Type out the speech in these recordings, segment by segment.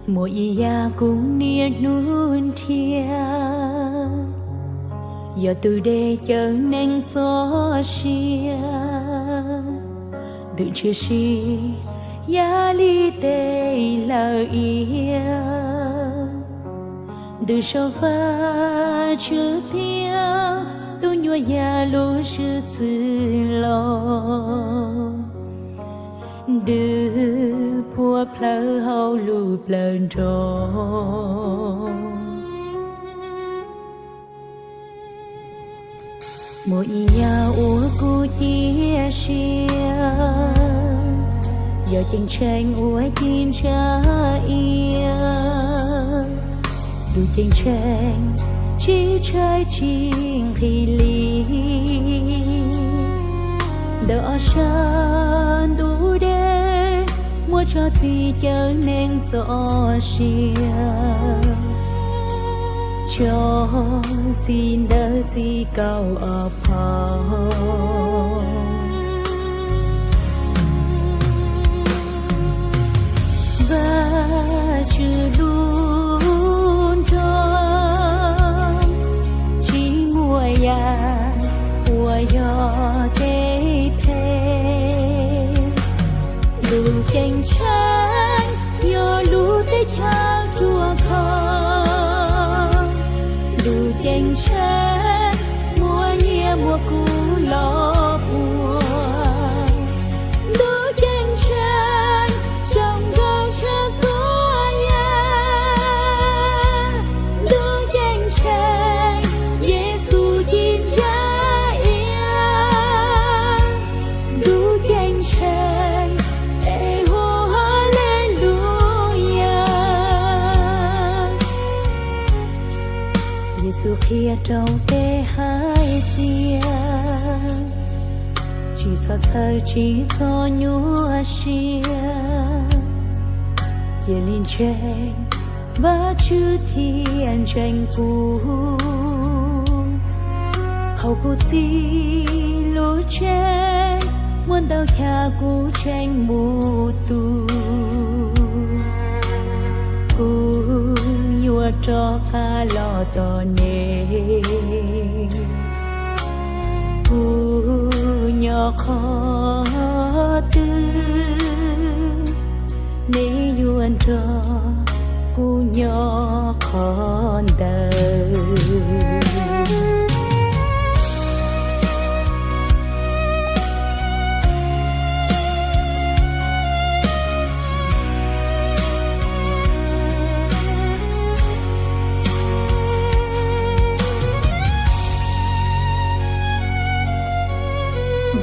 Muaj ib yam kuv niaj hnub nrhiav, yog tus dej cawm neeg txoj sia. Ntws ntshiab si yam li tej hlawv iav, ntws saum Vajtswv thiab tus nyuam yaus lub zwm txwv los, ntws puag plawv hauv lub plawv nroog. Muaj ib yam uas kuv cia siab, yog ceeb tsheej uas ci ntsa iav. Ntuj ceeb tsheej tsis tshaib tsis nqhis li, ntawm ob sab ntuj deb muaj tsob txiv cawm neeg txoj sia, tsob txiv ntawd txi kaum ob phav. Vajtswv lub nroog tsis muaj yam uas yog kev phem. Ntuj ceeb tsheej yog lub teb chaws ruaj khov. Ntuj ceeb tsheej muaj nyiaj muaj kub los puag. Ntuj ceeb tsheej zoo nkauj tshaj txhua yam. Ntuj ceeb tsheej Yexus ci ntsa iav. Ntuj ceeb tsheej es hu Haleluyas. Yexus qhia rau peb hais tias, tsis txhob txhawj tsis txhob nyuaj siab, cia li ntseeg Vajtswv thiab ntseeg kuv. Hauv kuv Txiv lub tsev muaj ntau chav kuv tseem mus tu. Kuv yuav rov qab los tos nej. Kuv nyob qhov twg, nej yuav nrog kuv nyob qhov ntawd.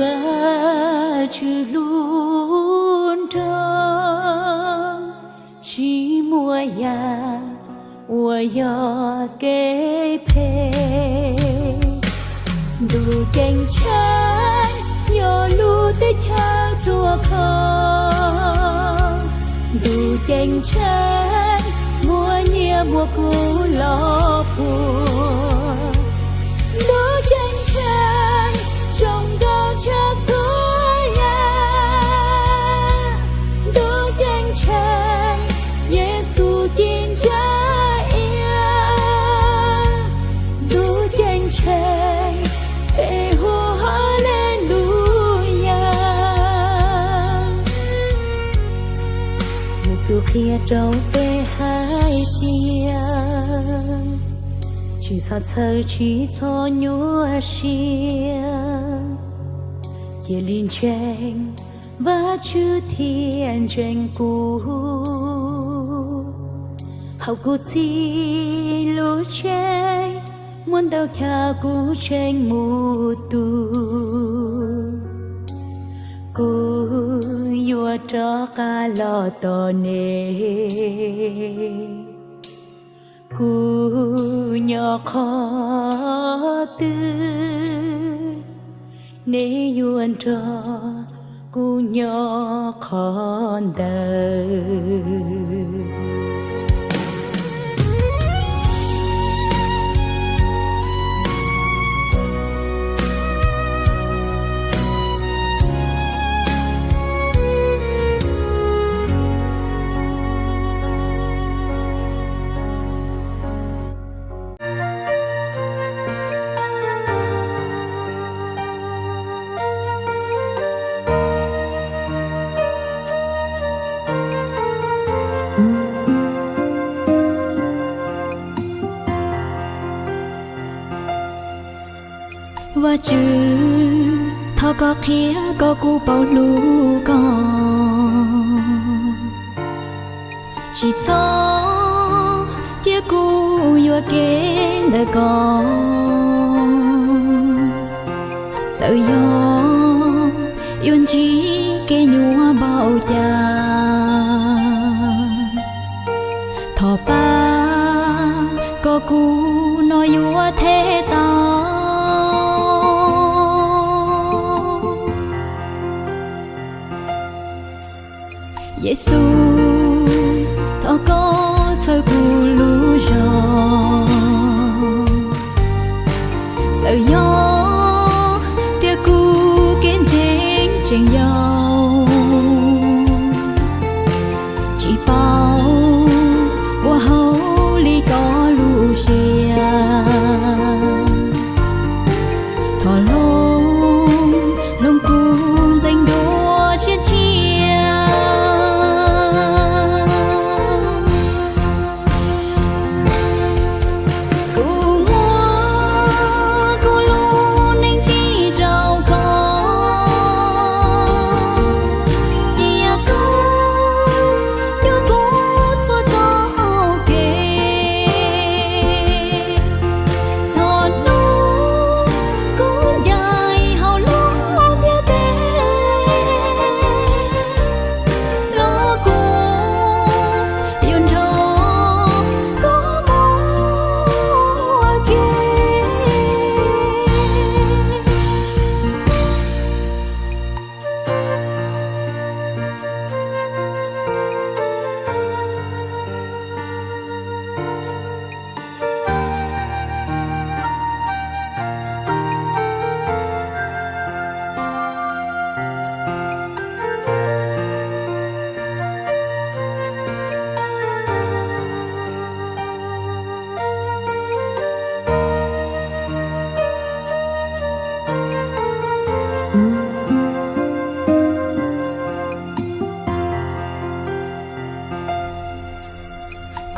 Vajtswv lub nroog tsis muaj yam uas yog kev phem. Ntuj ceeb tsheej yog lub teb chaws ruaj khov. Ntuj ceeb tsheej muaj nyiaj muaj kub los puag. Ntuj ceeb tsheej zoo nkauj tshaj txhua yam. Ntuj ceeb tsheej Yexus ci ntsa iav. Ntuj ceeb tsheej es hu Haleluyas. Yexus qhia rau peb hais tias, tsis txhob txhawj tsis txhob nyuaj siab, cia li ntseeg Vajtswv thiab ntseeg kuv. Hauv kuv Txiv lub tsev muaj ntau chav kuv tseem mus tu. Kuv yuav rov qab los tos nej. Kuv nyob qhov twg, nej yuav nrog kuv nyob qhov ntawd. Vajtswv, thov koj qhia kom kuv paub hlub koj. Tsis txhob cia kuv yuam kev ntawm koj. Txawm yog yuav ntsib kev nyuaj npaum cas, thov pab kom kuv no yuav them tau. Yexus, thov koj txhawb kuv lub zog. Txawm yog tias kuv kev ntseeg tseem yau, tsis paub ua hauj lwm koj lub siab, thov hloov, hloov kuv ntxeev dua siab ntshiab. Kuv muab kuv lub neej fij rau koj, cia koj coj kuv txhua txoj hau kev. Txhua hnub kuv ncaim hauv lub ntiaj teb, los kuv yuav nrog koj mus ua ke.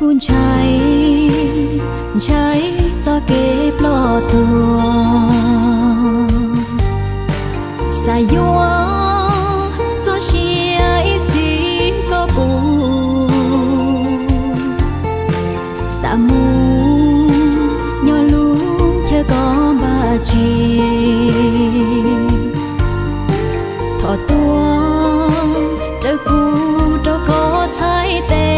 Kuv ntshai, ntshai txoj kev ploj tuag, xav yuav txoj sia ib txhis koj pub, xav mus nyob lub chaw koj npaj tseg. Thov tuag raws kuv rau koj txhais tes.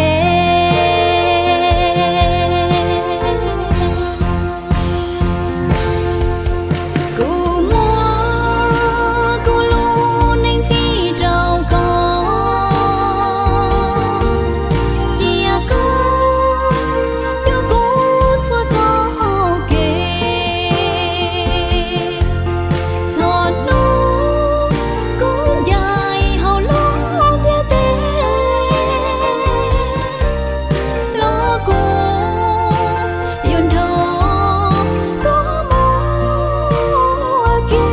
Kuv muab kuv lub neej fij rau koj, cia koj coj kuv txhua txoj hau kev. Txhua hnub kuv ncaim hauv lub ntiaj teb, los kuv yuav nrog koj mus ua ke.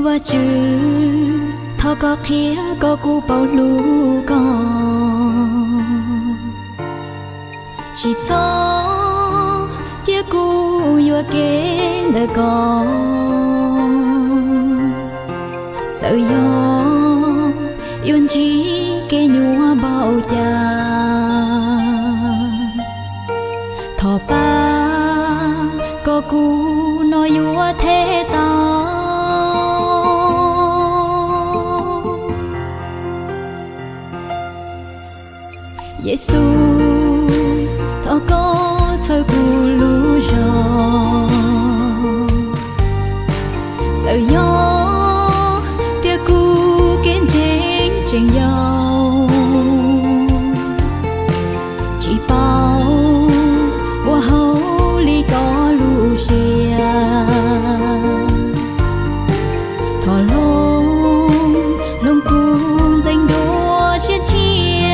Vajtswv, thov koj qhia kom kuv paub hlub koj. Tsis txhob cia kuv yuam kev ntawm koj. Pab, koj kuv no yuav them tau. Yexus, thov koj txhawb kuv lub zog. Txawm yog tias kuv kev ntseeg tseem yau, tsis paub ua hauj lwm koj lub siab. Thov hloov, hloov kuv ntxeev dua siab tshiab.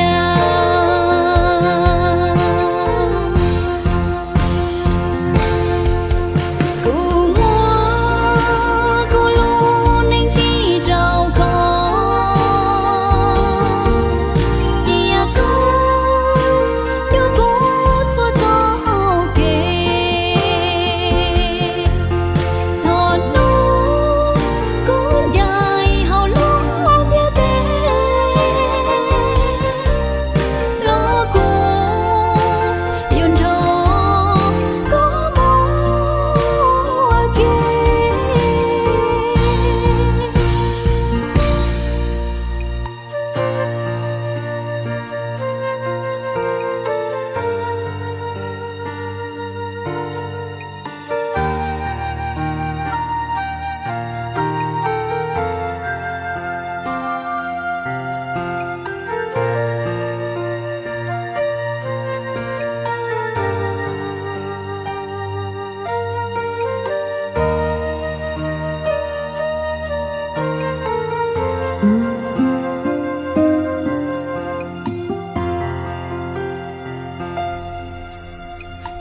Kuv muab kuv lub neej fij rau koj, cia koj coj kuv txhua txoj hauv kev. Txhua hnub kuv ncaim hauv lub ntiaj teb, los kuv yuav nrog koj mus ua ke.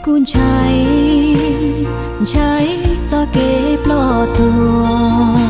Kuv ntshai, ntshai txoj kev ploj tuag.